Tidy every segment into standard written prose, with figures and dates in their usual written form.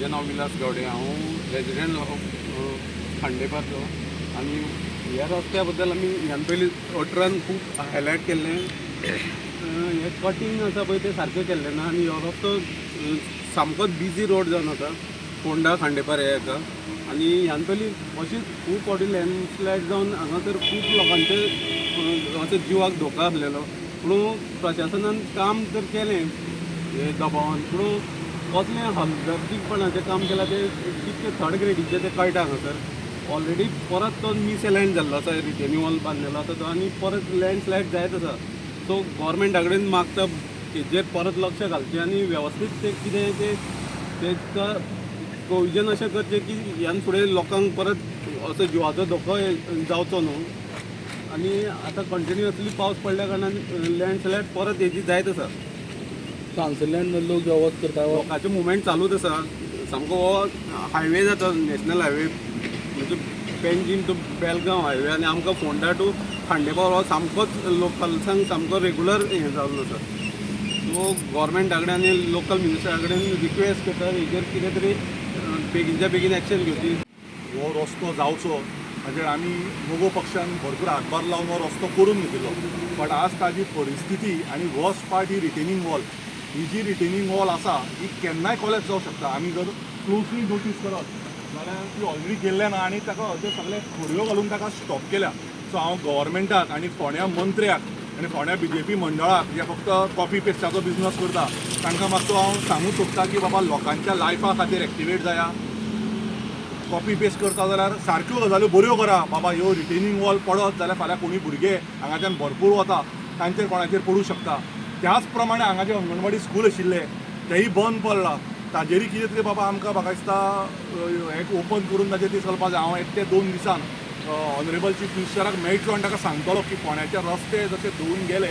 म्हजें नांव विलास गावडे. हांव रेजिडंट ऑफ खांडेपारचो आनी ह्या रस्त्या बद्दल आमी ह्यान पयलीं 18 खूब हायलायट केल्लें. हें कटींग आसा पळय, तें सारकें केल्लें ना आनी हो रस्तो सामकोच बिजी रोड जावन आसा, फोंडा खांडेपार हे हाका. आनी ह्यान पयलीं अशीच खूब फावटी लँडस्लायड जावन हांगासर खूब लोकांचे असो जिवाक धोका आसलेलो. पूण प्रशासनान काम तर केलें हे दबावान, पूण कसलें हलगर्जीपणाचें काम केलां तें कितकें थर्ड ग्रेडीचें तें कळटा. हांगासर ऑलरेडी परत तो मिसएलायन जाल्लो आसा, रिटेनिंग वॉल बांदलेलो आसा तो, आनी परत लँडस्लायड जायत आसा. सो गोवोरमेंटा कडेन मागता, हेजेर परत लक्ष घालचें आनी वेवस्थीत तें कितें तें तेका प्रोविजन अशें करचें की ह्यान फुडें लोकांक परत असो जिवाचो धोको जावचो न्हू. आनी आतां कंटिन्युअसली पावस पडल्या कारणान लँडस्लायड परत हेजी जायत आसा. हांगसरल्यान लोक यो वच करता? लोकांचें मुवमेंट चालूच आसा. सामको हो हायवे जाता, नॅशनल हायवे, म्हणजे पेंजीम टू बेलगांव हायवे, आनी आमकां फोंडा टू खांडेपार हो सामकोच लोकल्सांक सामको रेगुलर हें जावन आसा. सो गोवोरमेंटा कडेन आनी लोकल मिनिस्टरा कडेन रिक्वेस्ट करता, हेजेर कितें तरी बेगीनच्या बेगीन एक्शन घेवची. हो रस्तो जावचो हाजेर आमी मगो पक्षान भरपूर हातभार लावन हो रस्तो करून घेतिल्लो, बट आज ताजी परिस्थिती आनी वर्स्ट पार्ट ही रिटेनिंग वॉल. ही जी रिटेनिंग वॉल आसा ही केन्नाय कॉलेप्स जावंक शकता. आमी जर क्लोजली नोटीस करत जाल्यार ती ऑलरेडी गेल्ले ना आनी ताका अशे सगळे खडयो घालून ताका स्टॉप केल्या. सो हांव गव्हर्मेंटाक आनी फोंड्या मंत्र्याक आनी फोंड्या बीजेपी मंडळाक, जे फक्त कॉपी पेस्टाचो बिजनस करता, तांकां मातसो हांव सांगूंक सोदता की बाबा, लोकांच्या लायफा खातीर एक्टिवेट जाया. कॉपी पेस्ट करता जाल्यार सारक्यो गजाल्यो बऱ्यो करा बाबा. ह्यो रिटेनिंग वॉल पडत जाल्यार फाल्यां कोणूय भुरगे हांगाच्यान भरपूर वता, तांचेर कोणाचेर पडूं शकता. त्याच प्रमाणे हांगाचे अंगणवाडी स्कूल आशिल्ले तेय बंद पडला. ताजेरय कितें तरी बाबा आमकां म्हाका दिसता हें ओपन करून ताजेर ती चलपा जाय. हांव एकटे 2 दिसान ऑनरेबल चीफ मिनिस्टराक मेळटलो आनी ताका सांगतलो की फोंड्याचे रस्ते जशे धुवून गेले,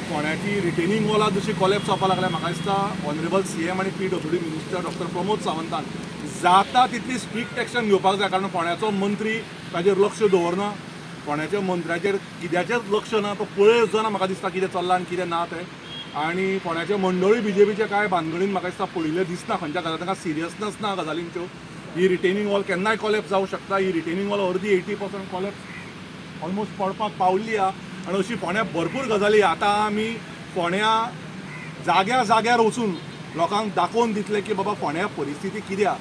फोंड्याची रिटेनिंग वॉलां जशी कॉलेप्स जावपाक लागल्या, म्हाका दिसता ऑनरेबल सीएम आनी पीडब्ल्यूडी मिनिस्टर डॉक्टर प्रमोद सावंतान जाता तितली स्ट्रिक्ट एक्शन घेवपाक जाय, कारण फोंड्याचो मंत्री ताजेर लक्ष दवरना. फोंड्याच्या मंत्र्याचेर कित्याचेच लक्ष ना. तो पळयत जाना म्हाका दिसता कितें चल्लां आनी कितें ना तें. आनी फोंड्याचे मंडळूय बीजेपीच्या कांय भानगडीन म्हाका दिसता पडिल्लें दिसना. खंयच्या गजाली तांकां सिरियसनस ना गजालींच्यो. ही रिटेनिंग वॉल केन्नाय कॉलेप्स जावंक शकता. ही रिटेनिंग वॉल अर्दी 80% कॉलेप्स ऑलमोस्ट पडपाक पावल्ली आहा आनी अशी फोंड्या भरपूर गजाली. आतां आमी फोंड्या जाग्या जाग्यार वचून लोकांक दाखोवन दितले की बाबा, फोंड्या परिस्थिती कितें आहा.